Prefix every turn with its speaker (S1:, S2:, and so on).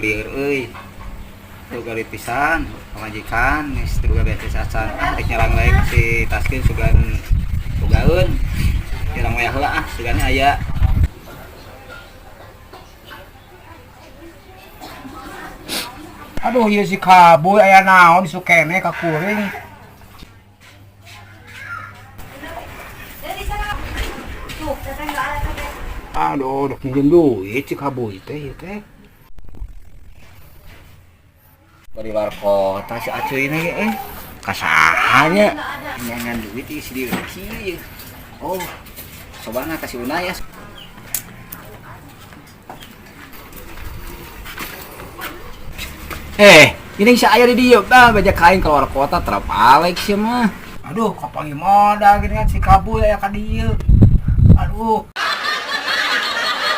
S1: Lieur euy. Tuh galit pisan pamajikan geus teu boga beas acan. Ah, rek nyerang wae si Taskin sugan bogaeun. Nyerang wayah heula ah, sugane aya.
S2: Aduh, ieu si Kaboy aya naon isu keneh ka kuring. Aduh, dok minjem duit si Kaboy teh ieu teh.
S1: Bari luar kota si Acuy ini eh. Kasahanya nyangan duit ieu si dieu kieu. Oh, sobana ka si Una ya. Eh, ini si aya di dieu tah baja kain keluar kota terapalek sih mah.
S2: Aduh, kapanggih modal gini kan si Kaboy aya ka dieu. Aduh.